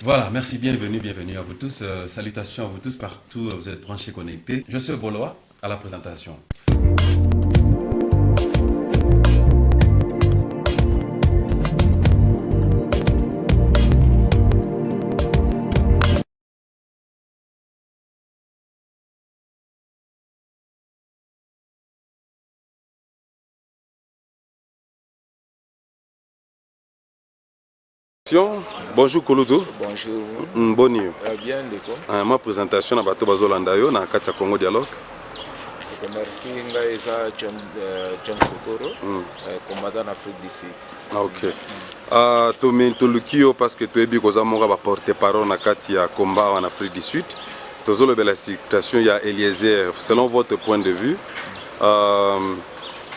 Voilà, merci, bienvenue, bienvenue à vous tous. Salutations à vous tous partout, vous êtes branchés, connectés. Je suis Boloa à la présentation. Bonjour Kulutu. Bonjour. Boni yo. Bien ndeko. Ma présentation na bato bazolanda yo na kati ya Congo Dialogue. Ok, merci. Ngai eza John Sokoro, combattant en Afrique du Sud. Ah, ok. Toluki yo parce que toyebi koza moko ba porte-parole na kati ya combat en Afrique du Sud. Tozolobela situation ya Eliezer selon votre point de vue.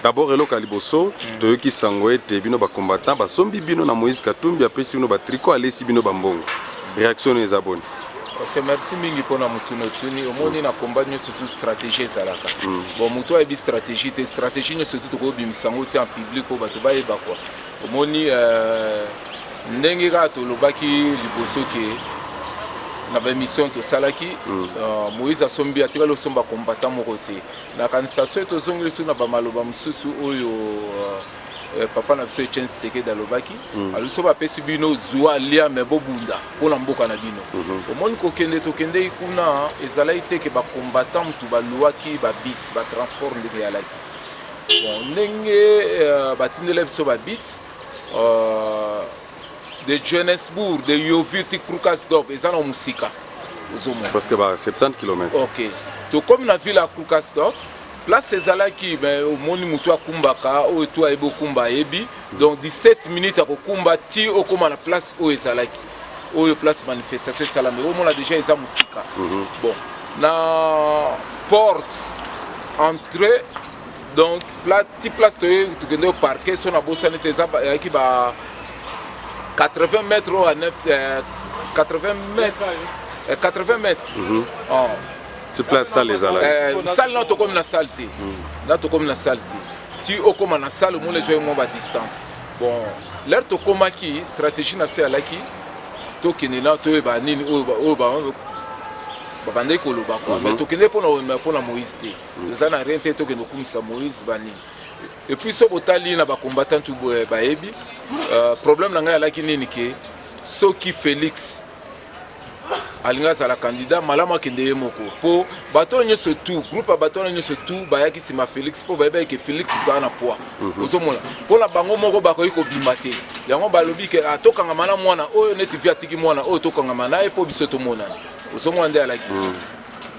D'abord eloko ya liboso, toyoki sango ete bino ba combattant basombi bino na Moïse Katumbi, apesi bino ba tricot, alesi bino ba mbongo. Réaction no eza boni? Ok, merci mingi mpona motuna otuni. Omoni na combat nyonso su stratégie ezalaka. Bon, moto ayebi stratégie te, stratégie nyonso tu tokobimisa yango te en public po bato bayeba quoi. Omoni ndenge kaka tolobaki liboso ke na ba émission tosalaki, Moïse asombi, atikali osomba combattant moko te. Nakanisa soki tozongeli lisusu na bamaloba mosusu oyo papa na biso Etienne Tshisekedi alobaki, alobi soki bapesi bino zwa lia me bobunda mpona mboka na bino. Omoni kokende tokendeki kuna ezalaki te ke bacombattant mutu baluwaki babis batransport ndenge eyalaki. Bon, ndenge batindela biso babis de Johannesburg, de Yeoville ti Krugersdorp eza na mosika. Ozomona. Parce que ba 70 kilomètres. Ok. Tokomi na ville ya Krugersdorp, place ezalaki ben omoni motu akumbaka oyo to ayebi okumba ayebi. Donc 17 minutes ya kokumba ti okóma na place oyo ezalaki. Oyo place manifestation esalami. Omona déjà eza mosika. Bon, na porte entrée donc ti place toye tokende oparke so na bosani te eza ezalaki ba 80 mètres oyo à 9 80 mètres, 80 mètres. Oh. Ti place salle ezalaki. Salle na tokomi na salle te. Na tokomi na salle te. Ti okóma na salle omoni ezwaki mwa ba distance. Bon, l'heure tokomaki stratégie na biso ezalaki tokende na toyeba nini oyo oyo babandaki koloba quoi. Mais tokende mpona Moïse te. Toza na rien te tokende kokumisa Moïse banini. Et puis so botali na bacombattant tu boye bayebi problème na ngai alaki nini ke soki Félix alingi azala candidat malamu akende ye moko po bato oyo nyonso tu groupe ya bato wana nyonso tu bayaki nsima Félix mpo bayebaki ke Félix moto aza na poids. Ozomona mpona bango moko bakoki kobima te, yango balobi ke tokangama na mwana oyo neti vi atiki mwana oyo tokangama na ye mpo biso tomonana. Ozomona nde alaki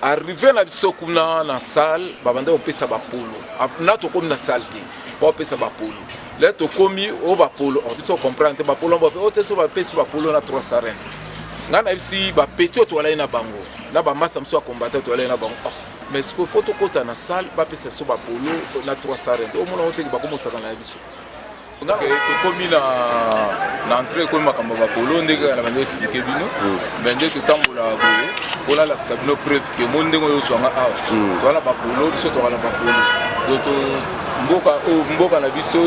arrivé na biso kuna na salle babanda kopesa bapolo. Na tokomi na salle te bapesa bapolo le tokomi oyo bapolo biso comprendre te bapolo oyo te so bapesi bapolo na 300 rand. Ngai nayebisi bapeti oyo toalai na bango na bamasa mosusu ya combattant toalai na bango, oh, mais sikoyo mpo tokɔta na salle bapesa biso bapolo na 300 rand omona oyo teke bakomosaka na biso. Tokomi na entrée ekomi makambo ya bapolo ndenge kaka na bando expliquer bino, mais nde totambolaka boye mpona alakisa bino preuve ke mo ndenge oyo ozwanga awa toza na bapolo, biso toka na bapolo. Donc mboka oyo mboka na biso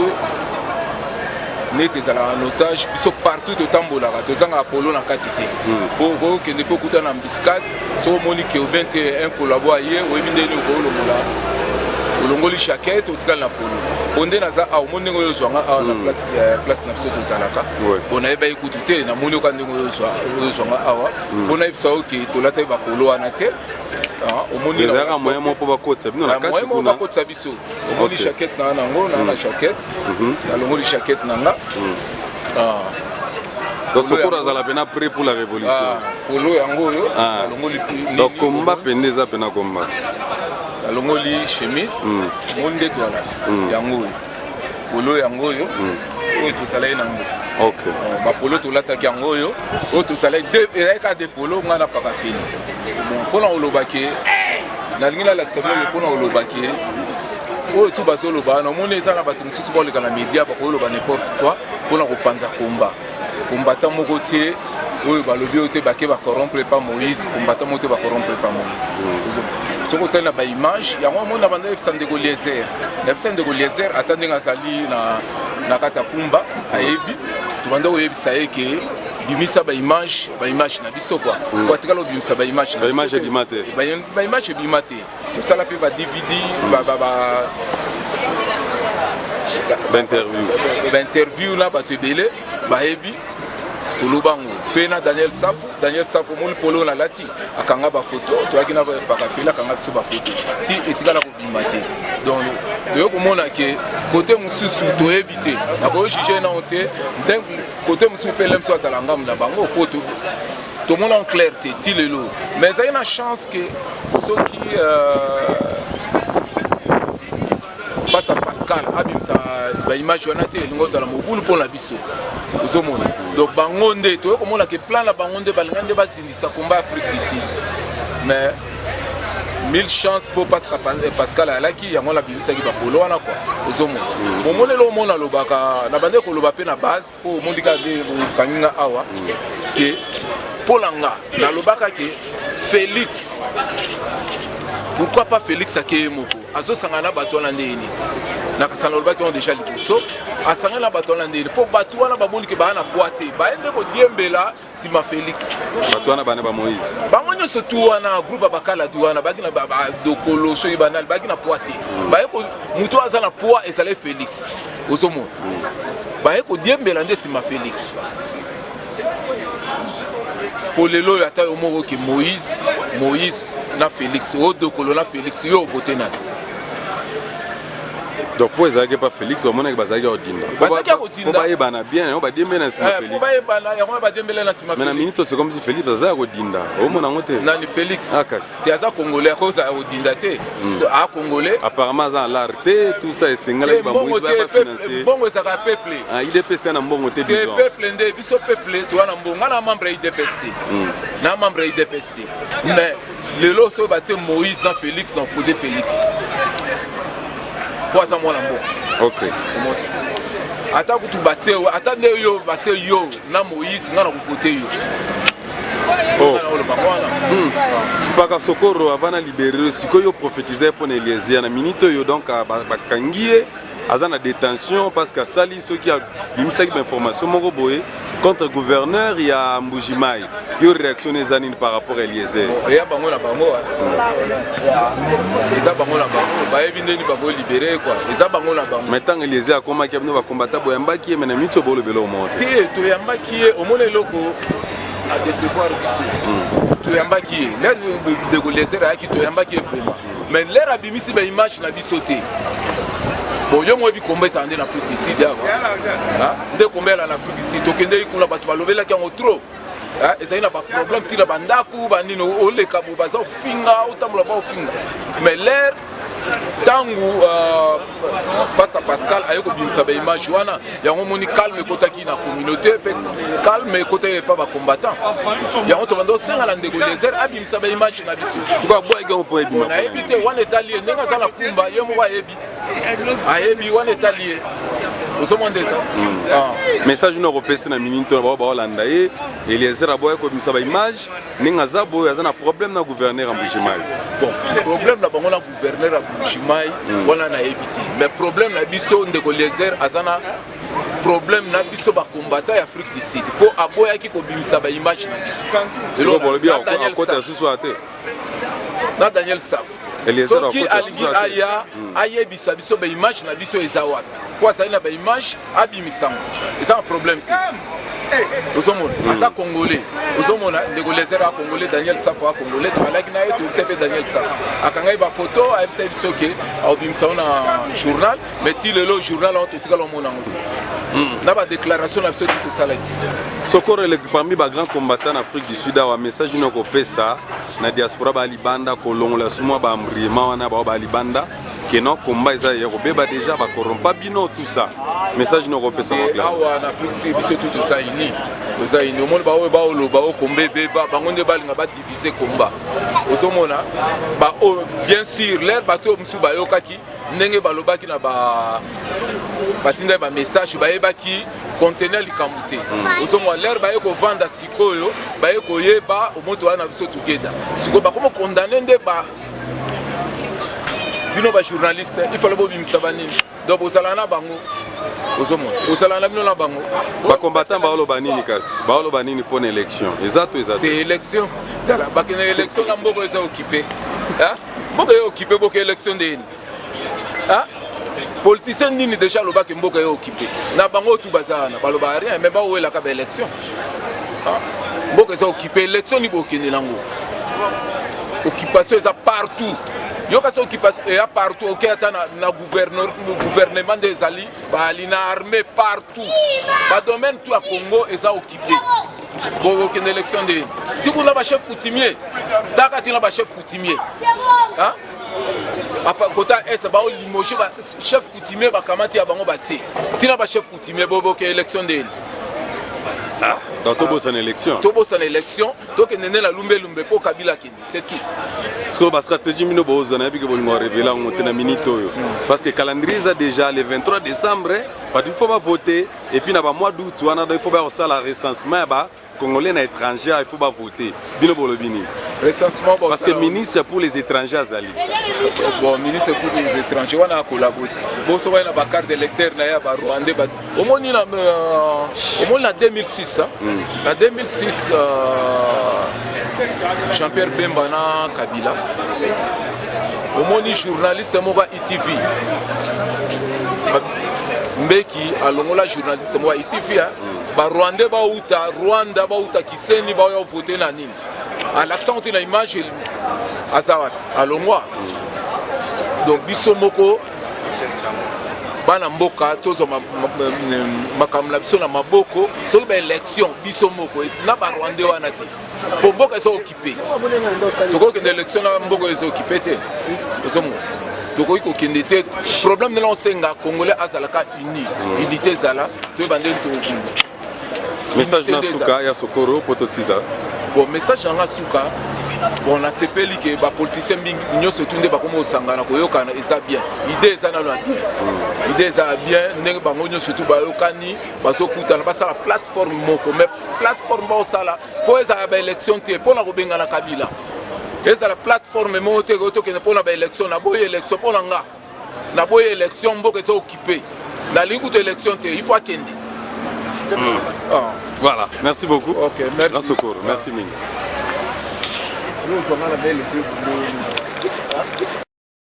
neti ezalaka en otage, biso partout totambolaka tozangaka polo na kati te. Po okende mpe okuta na embuscade, soki omoni ke obien te un collabo aye oyebi ndenge nini okolongola, olongoli jaquette otikali na polo. Po nde naza awa omoni ndenge oyo ozwanga awa na place na biso tozalaka. Bon, nayebaki kutu te, namoni oka ndenge oyo ozwanga awa mpo nayebisa yo ke tolataki bapolo wana te. Omoni ezalaka moyen moko mpo bakotisa bino na kati kuna. Bakotisa biso. Omoni jaquette na nango na jaquette, nalongoli jaquette na nga. Donc Sokoro azala pena prêt pour la révolution. Polo yango oyo nalongoli. Donc combat pende eza pena combat. Nalongoli chemise, omoni nde toala yango oyo polo yango oyo oyo tozalaki nango. Bapolo tolataki yango oyo oyo tozalaki ezalaki kaka de polo ngai na paka fini. Bon, mpona koloba ke nalingi nalakisa bino mpona koloba ke oyo tu bazoloba wana omoni eza na bato mosusu baoleka na média bakoloba n'importe quoi mpona kopanza komba. Combattant moko te oyo balobi oyo te bake bacorrompre pa Moïse, combattant moko te bacorrompre pa Moïse. Soki otali na baimage yango omoni na banda yebisa ndeko Eliezer, nayebisa ndeko Eliezer ata ndenge azali na kati ya kumba ayebi tobanda koyebisa ye ke. Bimisa baimage, baimage na biso kua. Po atikala obimisa baimage na Baimage ebima te. Baimage ebima te. Tosala mpe ba DVD, bainterview. Bainterview na bato ebele bayebi. Toloba yango mpe na Daniel Safu. Daniel Safu, omoni polo nalati, akanga bafoto. Toyaki na Pakafeli, akanga biso bafoto, ti etikala kobima te. Donc toye komona ke kote mosusu toyebi te, nakoyo juge nango te. Kote mosusu mpe lemso azala ngambo na bango, po tomona en clair te ti lelo. Mais ezali na chance ke soki pasa Pascal abimisa baimage wana te, elingi ozala mobulu mpo na biso. Ozomona, donc bango nde toye komona ke plan na bango nde balinga nde bazindisa combat Afrique du Sud. Mais mille chance mpo Pascal ayalaki yango wana, abimisaki bapolo wana kua. Ozomona, bomoni elo omona alobaka na bande koloba mpe na base, mpo omoni kaka nde okangi nga awa ke mpo na nga nalobaka ke Félix, pourquoi pas Félix akeye moko, azosangana na bato wana ndenge nini? Nakasanga olobaki wana déjà liboso, asangani na bato wana ndenge nini? Mpo bato wana bamoni ke baa na pwa te, baye nde kodiembela nsima Félix. Bato wana bana ba Moïse? Bango nyonso tu wana, groupe ya bakaladu wana, baki na badokolo, soki banani, baki na pwa te. Baye, moto aza na pwa ezali Félix. Ozomona, baye kodiembela nde nsima Félix. Po lelo oyo, ata yo moko ke Moïse na Félix, oyo Dokolo na Félix, yo ovote nani? Donc mpo ezalaki pa Félix, bamonaki bazalaki kodinda. Bazalaki ya kodinda. Po bayebana bien, yango badiembele na nsima Félix. Po bayebana, yango badiembele na nsima. Mais na minute, c'est comme si Félix aza ya kodinda, omona yango te? Nani, Félix? Ah, kasi. Te, aza Congolais, akozala kodinda te, a Congolais. Apparemment aza na lar te, tout ça esengalaki bamoïse bafinancer. Mbongo ezalaka peuple. UDPS na mbongo te? Te, peuple nde biso, peuple toza na mbongo. Nga na membre ya UDPS te, na membre ya UDPS te, mais lelo soki batie Moïse na Félix, na fode Félix, po aza mwana mboka. Ata kutu batie, ata nde yo batie yo na Moïse, nga na kovote yo. Olobaka wana. Mpaka Sokoro, avant na libérer, sikoyo prophétise mpo na Eliezer na minute oyo. Donc bakangi ye, aza na détention parce que asali soki abimisaki bainformation moko boye contre gouverneur ya Mbujimai. Yo, réaction eza nini par rapport à Eliezer? Eya bango na bango, eza bango na bango, bayebi ndeni bakolibérer quoi, eza bango na bango. Mais ntango Eliezer akomaki, bino bakombata boyambaki ye, mais na minute oyo bolobela omo te. Te, toyambaki ye. Omona eloko adécevoir biso, toyambaki ye, l'heure ndeko Eliezer ayaki, toyambaki ye vraiment, mais l'heure abimisi baimage na biso te. Bon, yo moyebi komba ezala nde na Afrique du Sud awa, nde komba ezala na Afrique du Sud. Tokendeki kuna, bato balobelaki yango trop. Ezali na baproblème ntina bandako banini, oleka boye baza ofinga, otambola ba ofinga. Mais l'heure ntango pasa Pascal aye kobimisa baimage wana, yango omoni calme ekotaki na communauté, mpe calme ekotaki epa bacombattant. Yango tobanda osenga na ndeko Eliezer abimisa baimage na biso. Nayebi te, wana etali ye ndenge aza na kumba, ye moko ayebi, ayebi, wana etali ye. Ozomona nde eza. Message nini okopesa na minute na bao baolanda ye? Eliezer aboya kobimisa baimage, ndenge aza boye, aza na problème na gouverneur ya Mbujimai. Bon, problème na bango na gouverneur ya Mbujimai wana nayebi te, mais problème na biso, ndeko Eliezer aza na problème na biso bacombattant ya Afrique du Sud, mpo aboyaki kobimisa baimage na biso. Bolobi akota susu te. Na Daniel Saf, soki alingi aya ayebisa biso baimage na biso eza wapi, mpo azali na baimage, abimisango, eza na problème te. Ozomona, aza Congolais. Ozomona, ndeko Eliezer a Congolais, Daniel Safo a Congolais, toalaki na ye, toyebisa mpe Daniel Safo, akangai bafoto, ayebisa biso ke aobimisa ngo na journal, mais ti lelo journal yango totikala omona yango te na badéclaration na biso ti tosalaki. Sokoro, eleki parmi bagrand combattant na Afrique du Sud awa, message nini okopesa na diaspora balibanda, kolongola sumwa baembriement wana bao balibanda ke non, combat eza ya kobeba déjà, bakorompa bino, tout ça? Message nini okopesa? Awa na Afrique Sud, biso tu toza uni, toza uni. Omoni, baoyo baoloba o combat ebeba, bango nde balinga badivise combat. Ozomona, baoyo bien sûr, l'heure bato oyo mosusu bayokaki ndenge balobaki na batindaki bamessage, bayebaki conteneur likambo te. Ozomona, l'heure baye kovanda sikoyo, baye koyeba omoto wana na biso together, sikoyo bakoma condamner nde ba bino bajournaliste. Il fallait bobimisa banini, donc bozala na bango. Ozomona ozala na bino na bango. Bacombattant baoloba nini kasi? Baoloba nini mpo na élection? Eza to eza te élection? Tala, bakende élection na mboka eza occupé. Mboka ye occupé, boka élection ndeni? Politicien nini déjà alobaki mboka ye occupé? Na bango tu baza wana, balobaka rien, mais bawelaka baélection. Mboka eza occupé, élection ni bokende nango? Occupation eza partout. Yoka, so occupation eya partout, oke ata na gouvernement nde ezali, bali na armée partout, badomaine tout ya Congo eza occupé. Bokende élection ndeni? Ti kuna bachef coutumier, taka tina bachef coutumier kota est baolimoge chef coutumier, bakamati ya bango, batie ntina bachef coutumier. Boboke élection ndeni? Donc tobosana élection. Tobosana élection, tokende nde na lumbelumbe mpo Kabila akende, c'est tout. Sikoyo bastratégie bino bozwa, nayebi ke bolingo révéler yango te na minute oyo, parce que calendrier eza déjà le 23 décembre, bato il faut bavote, et puis na bamois d'août wana, donc il faut baya kosala recensement ya bacongolais na étranger, il faut bavote. Bino bolobi nini? Recensement? Parce que ministre pour les étrangers azali. Bon, ministre pour les étrangers wana akolabo te. Boso wana na bacarte électeur na ye ya barwandais, bato omoni na 2006, na 2006, Jean-Pierre Bemba na Kabila, omoni journaliste moko ya ITV, Mbeki alongola journaliste moko ya ITV, barwandais bauta Rwanda, bauta Kiseni, baoya vote na nini, alakisa ngo te na image. Aza wapi? Alongwa. Donc biso moko bana mboka tozwa makambo na biso na maboko. Soki baélection, biso moko na barwandais wana te, po mboka eza occupé. Tokokende élection na mboka eza occupé te, ozomona tokoki kokende te. Problème ndenge osenga congolais azalaka uni, unité ezala, toyeba ndenge tokobunda. Message na suka ya Sokoro po tosita. Bon, message na nga suka, bon, nasepeli ke bapoliticien mingi nyonso tu nde bakoma kosangana, koyokana, eza bien. Idée eza nano ya bien, idée eza ya bien ndenge bango nyonso tu bayokani, bazokutana, basala plateforme moko. Mais plateforme baosala mpo ezala baélection te, mpona kobengana Kabila. Ezala plateforme moko te tokende mpona baélection. Naboyi élection, mpo na nga naboyi élection. Mboka eza occupé, nalingi kutu élection te, il faut akende. Ah. Voilà, merci beaucoup. Ok, merci. Sokoro, merci mingi.